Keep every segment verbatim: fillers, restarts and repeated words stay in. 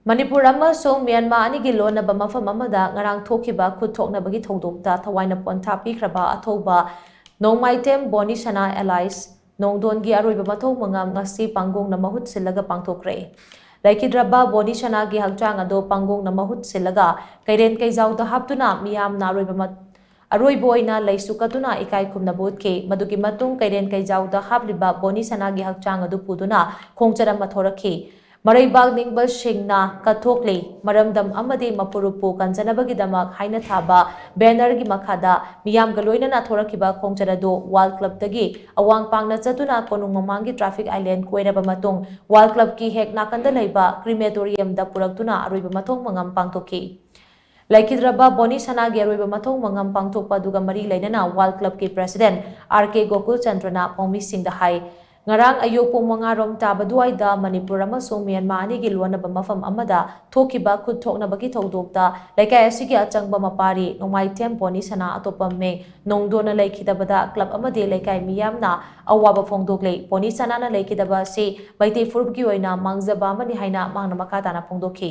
ꯃꯅꯤꯄꯨꯔ ꯑꯃꯁꯨꯡ ꯃ꯭ꯌꯥꯟꯃꯥꯔ ꯑꯅꯤꯒꯤ ꯂꯣꯟꯅꯕ ꯃꯐꯝ ꯑꯃꯗ ꯉꯔꯥꯡ ꯊꯣꯛꯈꯤꯕ ꯈꯨꯠ ꯊꯣꯛꯅꯕꯒꯤ ꯊꯧꯗꯣꯛꯇ ꯊꯋꯥꯏꯅ ꯄꯣꯟꯊꯥ ꯄꯤꯈ꯭ꯔꯕ ꯑꯊꯧꯕ ꯅꯣꯡꯃꯥꯏꯊꯦꯝ ꯕꯣꯅꯤꯁꯅꯥ ꯑꯦꯂꯥꯏꯁ ꯅꯣꯡꯗꯣꯟꯒꯤ ꯑꯔꯣꯏꯕ ꯃꯊꯧ ꯃꯉꯝ ꯉꯁꯤ ꯄꯥꯡꯒꯣꯡꯅ ꯃꯍꯨꯠ ꯁꯤꯜꯂꯒ ꯄꯥꯡꯊꯣꯛꯈ꯭ꯔꯦ꯫ ꯂꯩꯈꯤꯗ꯭ꯔꯕ ꯕꯣꯅꯤꯁꯅꯥꯒꯤ ꯍꯛꯆꯥꯡ ꯑꯗꯨ ꯄꯥꯡꯒꯣꯡꯅ ꯃꯍꯨꯠ ꯁꯤꯜꯂꯒ ꯀꯩꯔꯦꯟ ꯀꯩꯖꯥꯎꯗ ꯍꯥꯞꯇꯨꯅ ꯃꯤꯌꯥꯝꯅ ꯑꯔꯣꯏꯕ ꯃ-, ꯑꯔꯣꯏꯕ ꯑꯣꯏꯅ ꯂꯩꯁꯨ ꯀꯠꯇꯨꯅ ꯏꯀꯥꯏ ꯈꯨꯝꯅꯕ ꯎꯠꯈꯤ꯫ ꯃꯗꯨꯒꯤ ꯃꯇꯨꯡ ꯀꯩꯔꯦꯟ ꯀꯩꯖꯥꯎꯗ ꯍꯥꯞꯂꯤꯕ ꯕꯣꯅꯤꯁꯅꯥꯒꯤ ꯍꯛꯆꯥꯡ ꯑꯗꯨ ꯄꯨꯗꯨꯅ ꯈꯣꯡꯆꯠ ꯑꯃ ꯊꯣꯔꯛꯈꯤ꯫ ꯃꯔꯩꯕꯥꯛ ꯅꯤꯡꯕꯁꯤꯡꯅ ꯀꯠꯊꯣꯛꯂꯤ꯫ ꯃꯔꯝꯗꯝ ꯑꯃꯗꯤ ꯃꯄꯨꯔꯨꯞꯄꯨ ꯀꯟꯖꯅꯕꯒꯤꯗꯃꯛ ꯍꯥꯏꯅ ꯊꯥꯕ ꯕꯦꯅꯔꯒꯤ ꯃꯈꯥꯗ ꯃꯤꯌꯥꯝꯒ ꯂꯣꯏꯅꯅ ꯊꯣꯔꯛꯈꯤꯕ ꯈꯣꯡꯆꯠ ꯑꯗꯨ ꯋꯥꯜ ꯀ꯭ꯂꯕꯇꯒꯤ ꯑꯋꯥꯡ ꯄꯥꯡꯅ ꯆꯠꯇꯨꯅ ꯀꯣꯅꯨꯡ ꯃꯃꯥꯡꯒꯤ ꯇ꯭ꯔꯥꯐꯤꯛ ꯑꯥꯏꯂꯦꯟ ꯀꯣꯏꯔꯕ ꯃꯇꯨꯡ ꯋꯥꯜ ꯀ꯭ꯂꯕꯀꯤ ꯍꯦꯛ ꯅꯥꯀꯟꯗ ꯂꯩꯕ ꯀ꯭ꯔꯤꯃꯦꯇꯣꯔꯤꯌꯝꯗ ꯄꯨꯔꯛꯇꯨꯅ ꯑꯔꯣꯏꯕ ꯃꯊꯧ ꯃꯉꯝ ꯄꯥꯡꯊꯣꯛꯈꯤ꯫ ꯂꯩꯈꯤꯗ꯭ꯔꯕ ꯕꯣꯅꯤ ꯁꯅꯥꯒꯤ ꯑꯔꯣꯏꯕ ꯃꯊꯧ ꯃꯉꯝ ꯄꯥꯡꯊꯣꯛꯄ ꯑꯗꯨꯒ ꯃꯔꯤ ꯂꯩꯅꯅ ꯋꯥꯜ ꯀ꯭ꯂꯕꯀꯤ ꯄ꯭ꯔꯦꯁꯤꯗꯦꯟꯠ ꯑꯥꯔ ꯀꯦ ꯒꯣꯀꯨꯜ ꯆꯟꯗ꯭ꯔꯅ ꯄꯥꯎꯃꯤꯁꯤꯡꯗ ꯍꯥꯏ, ꯉꯔꯥꯡ ꯑꯌꯨꯛ ꯄꯨꯡ ꯃꯉꯥ ꯔꯣꯝ ꯇꯥꯕ ꯑꯗꯨꯋꯥꯏꯗ ꯃꯅꯤꯄꯨꯔ ꯑꯃꯁꯨꯡ ꯃ꯭ꯌꯥꯟꯃꯥꯔ ꯑꯅꯤꯒꯤ ꯂꯣꯟꯅꯕ ꯃꯐꯝ ꯑꯃꯗ ꯊꯣꯛꯈꯤꯕ ꯈꯨꯠ ꯊꯣꯛꯅꯕꯒꯤ ꯊꯧꯗꯣꯛꯇ ꯂꯩꯀꯥꯏ ꯑꯁꯤꯒꯤ ꯑꯆꯪꯕ ꯃꯄꯥꯔꯤ ꯅꯣꯡꯃꯥꯏꯊꯦꯝ ꯕꯣꯅꯤ ꯁꯅꯥ ꯑꯇꯣꯞꯄ ꯃꯤꯡ ꯅꯣꯡꯗꯣꯟꯅ ꯂꯩꯈꯤꯗꯕꯗ ꯀ꯭ꯂꯕ ꯑꯃꯗꯤ ꯂꯩꯀꯥꯏ ꯃꯤꯌꯥꯝꯅ ꯑꯋꯥꯕ ꯐꯣꯡꯗꯣꯛꯂꯤ꯫ ꯕꯣꯅꯤ ꯁꯅꯥꯅ ꯂꯩꯈꯤꯗꯕ ꯑꯁꯤ ꯃꯩꯇꯩ ꯐꯨꯔꯨꯞꯀꯤ ꯑꯣꯏꯅ ꯃꯥꯡꯖꯕ ꯑꯃꯅꯤ ꯍꯥꯏꯅ ꯃꯍꯥꯛꯅ ꯃꯈꯥ ꯇꯥꯅ ꯐꯣꯡꯗꯣꯛꯈꯤ꯫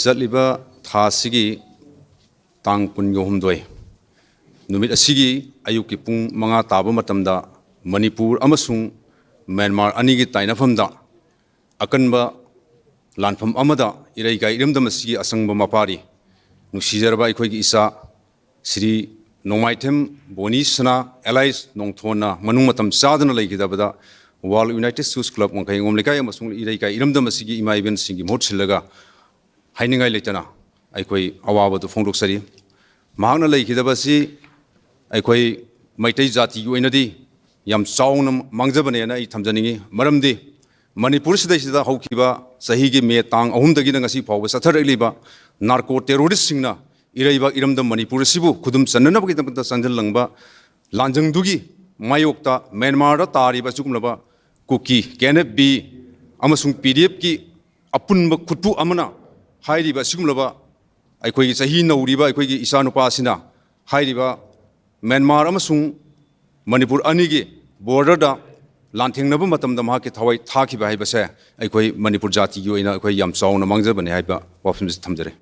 ꯆꯠꯂꯤꯕ ꯊꯥ ꯑꯁꯤꯒꯤ ꯇꯥꯡ ꯀꯨꯟꯒ ꯍꯨꯝꯗꯣꯏ ꯅꯨꯃꯤꯠ ꯑꯁꯤꯒꯤ ꯑꯌꯨꯛꯀꯤ ꯄꯨꯡ ꯃꯉꯥ ꯇꯥꯕ ꯃꯇꯝꯗ ꯃꯅꯤꯄꯨꯔ ꯑꯃꯁꯨꯡ ꯃ꯭ꯌꯥꯟꯃꯥꯔ ꯑꯅꯤꯒꯤ ꯇꯥꯏꯅꯐꯝꯗ ꯑꯀꯟꯕ ꯂꯥꯟꯐꯝ ꯑꯃꯗ ꯏꯔꯩꯀꯥꯏ ꯏꯔꯝꯗꯝ ꯑꯁꯤꯒꯤ ꯑꯁꯪꯕ ꯃꯄꯥꯔꯤ ꯅꯨꯡꯁꯤꯖꯔꯕ ꯑꯩꯈꯣꯏꯒꯤ ꯏꯆꯥ ꯁ꯭ꯔꯤ ꯅꯣꯡꯃꯥꯏꯊꯦꯝ ꯕꯣꯅꯤ ꯁꯅꯥ ꯑꯦꯂꯥꯏꯁ ꯅꯣꯡꯊꯣꯟꯅ ꯃꯅꯨꯡ ꯃꯇꯝ ꯆꯥꯗꯅ ꯂꯩꯈꯤꯗꯕꯗ World United Schools Club ꯋꯥꯡꯈꯩꯉꯣꯝ ꯂꯩꯀꯥꯏ ꯑꯃꯁꯨꯡ ꯏꯔꯩꯀꯥꯏ ꯏꯔꯝꯗꯝ ꯑꯁꯤꯒꯤ ꯏꯃꯥ ꯏꯕꯦꯟꯁꯤꯡꯒꯤ ꯃꯍꯨꯠ ꯁꯤꯜꯂꯒ ꯍꯥꯏꯅꯤꯡꯉꯥꯏ ꯂꯩꯇꯅ ꯑꯩꯈꯣꯏ ꯑꯋꯥꯕꯗꯨ ꯐꯣꯡꯗꯣꯛꯆꯔꯤ꯫ ꯃꯍꯥꯛꯅ ꯂꯩꯈꯤꯗꯕ ꯑꯁꯤ ꯑꯩꯈꯣꯏ ꯃꯩꯇꯩ ꯖꯥꯇꯤꯒꯤ ꯑꯣꯏꯅꯗꯤ ꯌꯥꯝ ꯆꯥꯎꯅ ꯃꯥꯡꯖꯕꯅꯦꯅ ꯑꯩ ꯊꯝꯖꯅꯤꯡꯉꯤ꯫ ꯃꯔꯝꯗꯤ ꯃꯅꯤꯄꯨꯔ ꯁꯤꯗꯩꯁꯤꯗ ꯍꯧꯈꯤꯕ ꯆꯍꯤꯒꯤ ꯃꯦ ꯇꯥꯡ ꯑꯍꯨꯝꯗꯒꯤꯅ ꯉꯁꯤ ꯐꯥꯎꯕ ꯆꯠꯊꯔꯛꯂꯤꯕ ꯅꯥꯔꯀꯣ ꯇꯦꯔꯣꯔꯤꯁꯁꯤꯡꯅ ꯏꯔꯩꯕꯥꯛ ꯏꯔꯝꯗꯝ ꯃꯅꯤꯄꯨꯔ ꯑꯁꯤꯕꯨ ꯈꯨꯗꯨꯝ ꯆꯟꯅꯅꯕꯒꯤꯗꯃꯛꯇ ꯆꯪꯁꯤꯜꯂꯝꯕ ꯂꯥꯟꯖꯪꯗꯨꯒꯤ ꯃꯥꯌꯣꯛꯇ ꯃ꯭ꯌꯥꯟꯃꯥꯔꯗ ꯇꯥꯔꯤꯕ ꯑꯁꯤꯒꯨꯝꯂꯕ ꯀꯨꯀꯤ, ꯀꯦ ꯑꯦꯟ ꯑꯦꯐ ꯕꯤ ꯑꯃꯁꯨꯡ ꯄꯤ ꯗꯤ ꯑꯦꯐꯀꯤ ꯑꯄꯨꯟꯕ ꯈꯨꯠꯄꯨ ꯑꯃꯅ ꯍꯥꯏꯔꯤꯕ ꯑꯁꯤꯒꯨꯝꯂꯕ ꯑꯩꯈꯣꯏꯒꯤ ꯆꯍꯤ ꯅꯧꯔꯤꯕ ꯑꯩꯈꯣꯏꯒꯤ ꯏꯆꯥꯅꯨꯄꯥꯁꯤꯅ ꯍꯥꯏꯔꯤꯕ ꯃ꯭ꯌꯥꯟꯃꯥꯔ ꯑꯃꯁꯨꯡ ꯃꯅꯤꯄꯨꯔ ꯑꯅꯤꯒꯤ ꯕꯣꯔꯗꯔꯗ ꯂꯥꯟꯊꯦꯡꯅꯕ ꯃꯇꯝꯗ ꯃꯍꯥꯛꯀꯤ ꯊꯋꯥꯏ ꯊꯥꯈꯤꯕ ꯍꯥꯏꯕꯁꯦ ꯑꯩꯈꯣꯏ ꯃꯅꯤꯄꯨꯔ ꯖꯥꯇꯤꯒꯤ ꯑꯣꯏꯅ ꯑꯩꯈꯣꯏ ꯌꯥꯝ ꯆꯥꯎꯅ ꯃꯥꯡꯖꯕꯅꯤ ꯍꯥꯏꯕ ꯋꯥꯐꯝꯁꯤ ꯊꯝꯖꯔꯦ꯫